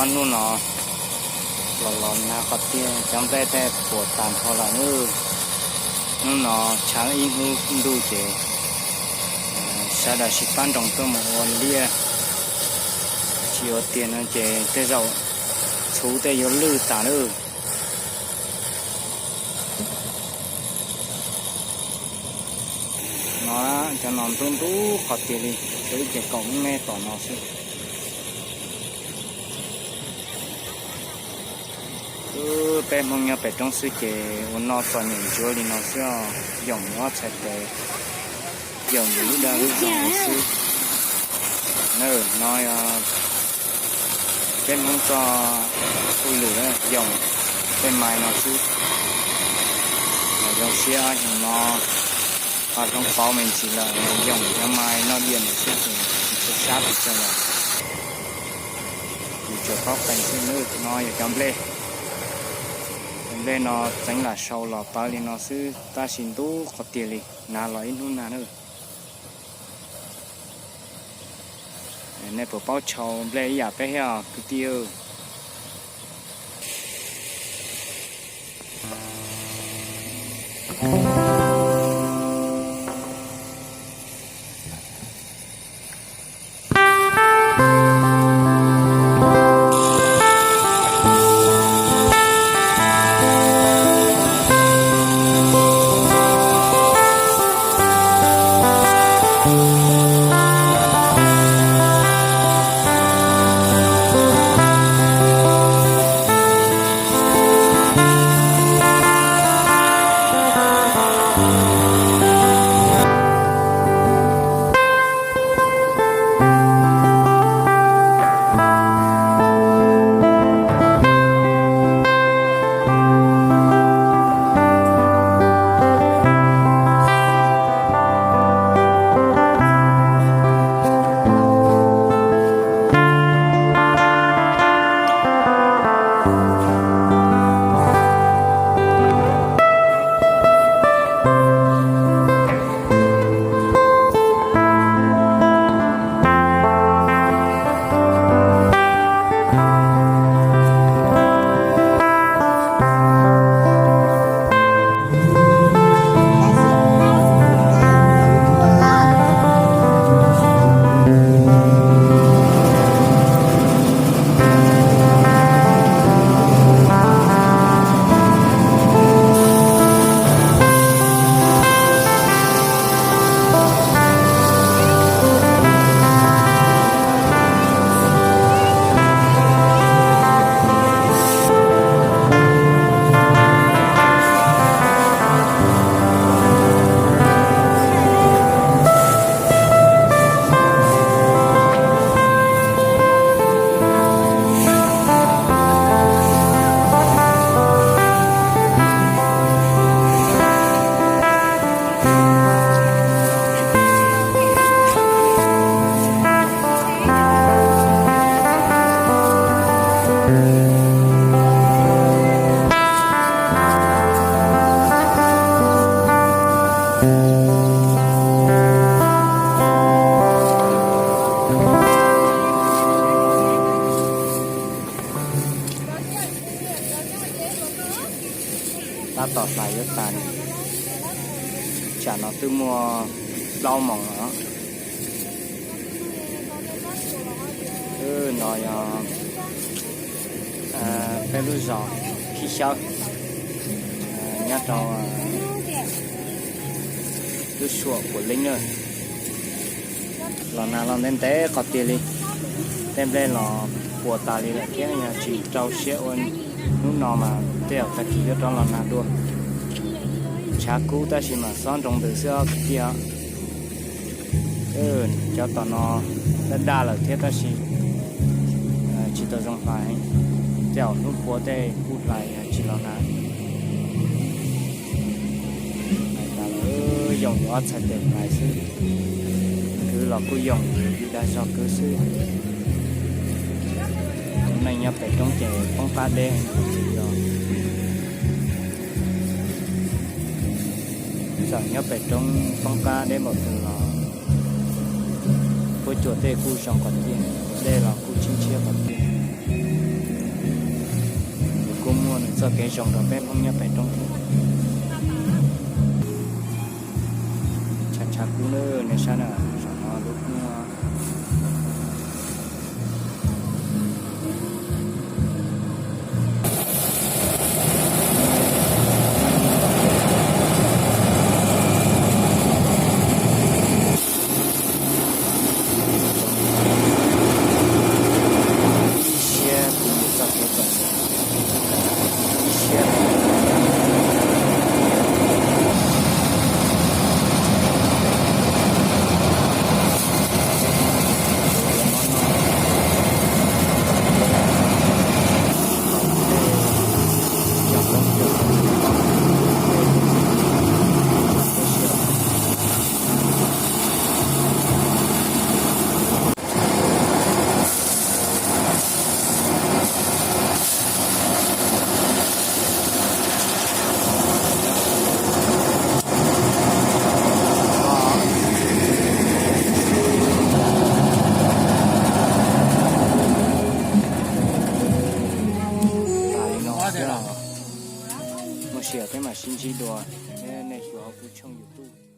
Hnub no los los nag qhov tiag, cov nplej thiaj puas tas nrho lawm nawb. Hnub no tshav ib hnub ntuj ces sawv daws sib pab nroos tuaj mus ua liaj, tsis ua tiag no ces tej zaum txhuv tej yuav lwj tas lawm. No cov no ntub ntub qhov tiag li, tshuav ib ce kaum me me tom no xwb. Peb Hmoob nyob pem roob xwb ces ua noj txom nyem ntsuav li no xwb os, yoom yus ob txhais tes, yoom yus lub dag lub zog xwb. No yog peb Hmoob txoj hauj lwm, yoom tej mais no xwb. Mas zoo siab ob xyoos no ho hloov pauv me ntsis lawm, yoom cov mais noj diam no xwb ces tsis tshua sab pes tsawg lawm. Yus tsuas paub qees xwb nawb. No yog cov nplej, cov nplej no txeev lam sau los tawv li no xwb tab sis ntub qhov tiag li, nag los ib hnub nag nawb. Nej puas paub tshau nplej ib yam peb thiab kwv tij? Tab tom hlais yuav tas, tsam no twb muaj plaub moos lawm. No yog peb lub zos Khib Xyawb, nyob rau lub suam Puam Leeb na. Los nag los ntev ntev qhov tiag li, tej nplej los puas tas li lawm thiab yog tsis rau siab ua hnub no mas tej zaum tag kis yuav rov los nag dua. Ntshav kub tab sis mas xob nroo ntws xwb os kwv tij. Cov tom no daj daj lawm thiab tab sis tsis tau zoo hlais, tej zaum hnub puav tej kuj hlais tsis los nag. Hais tas lawm yoom yus ob txhais tes hlais xwb, kwv los kuj yoom yus dag zog kwv xwb. Tus neeg nyob pem roob ces poob qab deb, yog txawm nyob pem roob poob qab deb npaum twg los huab cua tej kuj zoo qhov tiag, dej los kuj tshiab tshiab qhov tiag. Nws txoj kev zoo rau peb Hmoob nyob pem roob thiab. Tshav tshav kub na, nej saib na, saum no lub kub no. Siab kuv mus txoj kev txom nyem, siab. Muaj sia peb mam sib ntsib dua, nej xyuas hauv kuv tshooj YouTube.